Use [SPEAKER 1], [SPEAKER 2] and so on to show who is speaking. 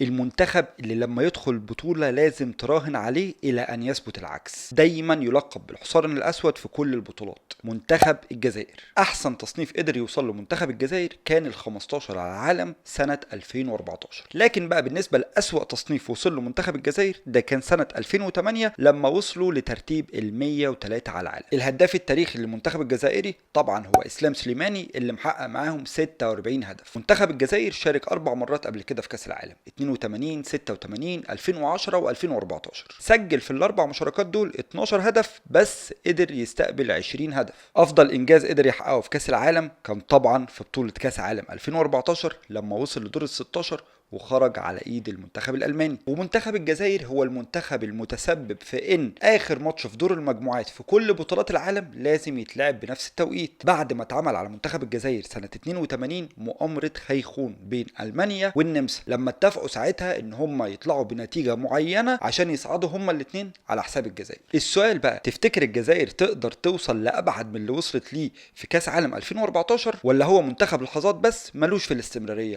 [SPEAKER 1] المنتخب اللي لما يدخل البطولة لازم تراهن عليه إلى أن يثبت العكس، دايما يلقب بالحصان الأسود في كل البطولات، منتخب الجزائر. أحسن تصنيف قدر يوصل له منتخب الجزائر كان ال 15 على العالم سنة 2014، لكن بقى بالنسبة لأسوأ تصنيف وصل له منتخب الجزائر ده كان سنة 2008 لما وصلوا لترتيب ال 103 على العالم. الهداف التاريخي للمنتخب الجزائري طبعا هو إسلام سليماني اللي محقق معاهم 46 هدف. منتخب الجزائر شارك 4 مرات قبل كده في كأس العالم، 82، 86، 2010 و2014. سجل في الاربع مشاركات دول 12 هدف بس قدر يستقبل 20 هدف. افضل انجاز قدر يحققه في كاس العالم كان طبعا في بطولة كاس عالم 2014 لما وصل لدور ال 16 وخرج على ايد المنتخب الالماني. ومنتخب الجزائر هو المنتخب المتسبب في ان اخر ماتش في دور المجموعات في كل بطولات العالم لازم يتلعب بنفس التوقيت، بعد ما اتعمل على منتخب الجزائر سنة 82 مؤامرة خيخون بين المانيا والنمسا لما اتفقوا ساعتها ان هم يطلعوا بنتيجة معينة عشان يصعدوا هم الاثنين على حساب الجزائر. السؤال بقى، تفتكر الجزائر تقدر توصل لابعد من اللي وصلت ليه في كاس عالم 2014، ولا هو منتخب لحظات بس ملوش في الاستمرارية؟